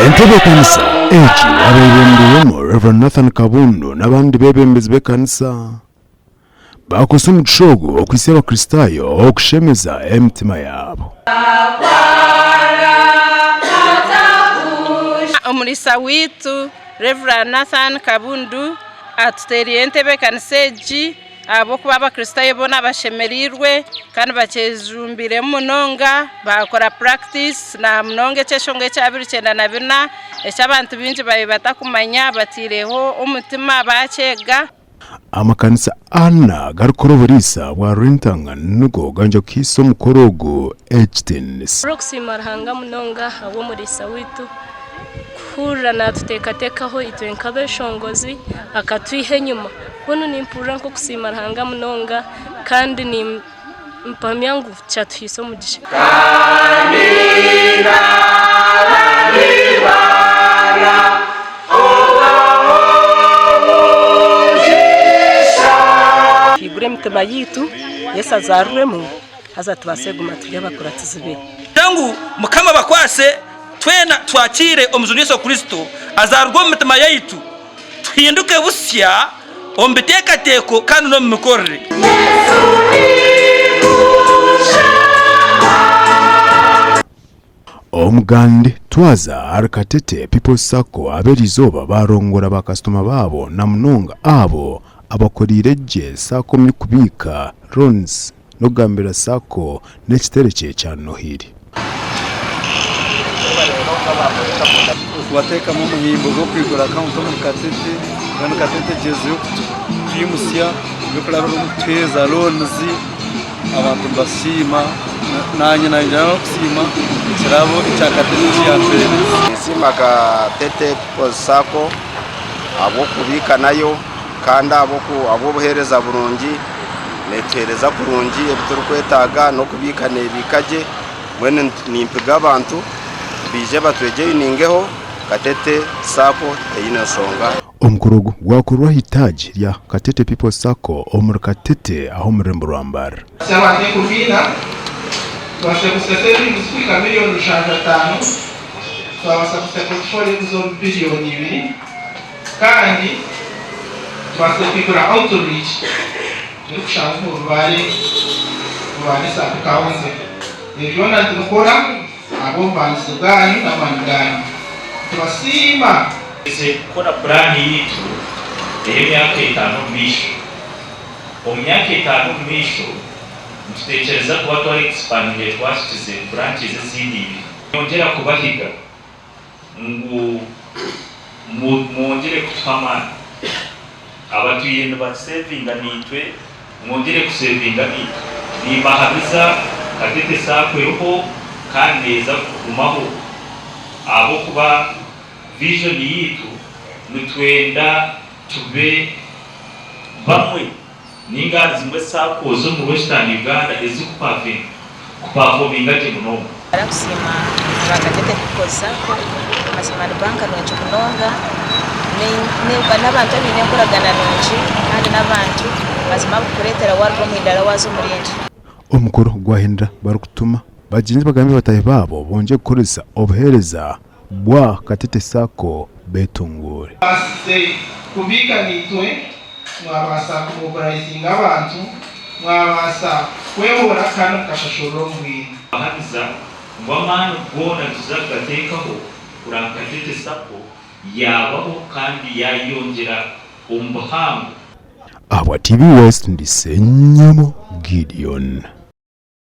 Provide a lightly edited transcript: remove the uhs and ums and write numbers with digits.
Entebeekanisa egi yabeebembirwemu Rev. Nathan Kabundu n'abandi beebembezi b'ekanisa. Baakozesa omugisha ogu okuhitsya Abakristaayo okushemeza emitima yaabo. Omuriisa waitu Rev. Nathan Kabundu atuteereire entebeekanisa egi ahabw'okuba Abakristaayo boona bashemereirwe kandi bakyejumbiiremu munonga baakora practice na munonga ekyeshongoro ekya 94 eki abantu baingi baabaire batakumanya bataireho omutima baakyega. Amakanisa ana agarikukora oburiisa bwa Rwentanga nigo gangya kuhaisa omukoro ogu ekitiinisa. Turikusiima Ruhanga munonga ahabw'omuriisa waitu kuhurira naatuteekateekaho itwe nk'abeshongozi akatwiha enyima. Mbwenu nimpurira nk'okusiima Ruhanga munonga kandi nimpamya ngu kyatuhaisa omugisha. Twigure emitima yaitu, Yesu azaarwemu, haza tubaase kuguma turi abakuratizi be. Ngu Mukama abakwase twena twakiire Omujuni Yesu Kristo azaarwe omu mitima yaitu, tuhinduke busya omu biteekateeko kandi n'omu mikorere. Omugandi Twaza ahari Katete People's Sacco ab'erizooba baarongora ba kasitoma baabo na munonga abo abakoriire gye Sacco omu by'okubiika, loans, n'okugambirira Sacco n'ekiterekye kya Nohiri. Okubateekamu omuhimbo gw'okwigura akawunti omuri Katete mbwenu Katete egyezireho kutwimutsya birikurabira omu kutuheereza loonizi abantu nibasiima naanye nayongyera n'okusiima ekirabo ekya Katete eki yatuheereza. Ninsiima Katete People's Sacco ahabw'okubiika nayo kandi ahabw'obuheereza burungi. Netuheereza kurungi ebi turikwetaaga n'okubiika neebiika gye. Mbwenu nimpiga abantu baije batwejoyiningeho Katete Sacco teine nshonga. Omukoro ogu gwakorwa aha itaagi rya Katete People's Sacco omuri Katete aha omu rurembo rwa Mbarara. Abantu enkumiina tubaasize kusya savings kuhika miriyoni 75, twabaasa kusya portfolio z'omu biriyoni ibiri kandi tubaasize kwigura outreach erikushangwa omu Rubare, Rubare Sub County. Ebi byona nitubikora ahabw'obumanzi bwanyu n'amaani ganyu. Nitubasiima! Tuherize kukora puraani yaitu ey'emyaka etaano omu maisho. Omu myaka etaano omu maisho, nituteekyereza kuba twara ekisipandingire twahikize buranches ezindi ibiri. Nyongyera kubahiga ngu mwongyere kutuha amaani. Abatwire nibasevinga naitwe, mwongyere kusevinga naitwe. Nimbahamiza Katete Sacco eriho kandi neeza kugumaho ahabw'okuba vision yaitu nitwenda tube bamwe ninga ahari zimwe Saccos omuri Western Uganda ezikupafominga gye munonga. Narakusiima aba Katete People's Sacco, mazima ni banka nungi munonga, n'abantu abaine enkoragana nungi kandi n'abantu mazima abakukureetera waruga omu idaara waaza omu rindi. Omukoro gwahindura barikutuma bagyenzi bagambe bataahi baabo bongye kukoresa obuheereza bwa Katete Sacco betunguure. Mubaasize kubiika naitwe, mwabaasa kumobilizinga abantu, mwabaasa kwehora kandi mukashashurira omu bwire. Bahamiza ngu amaani goona nituza kugateekaho kureba ngu Katete Sacco yaabaho kandi yaayeyongyera omu buhango. Ahabwa TV West ndi Ssenyomo Gideon.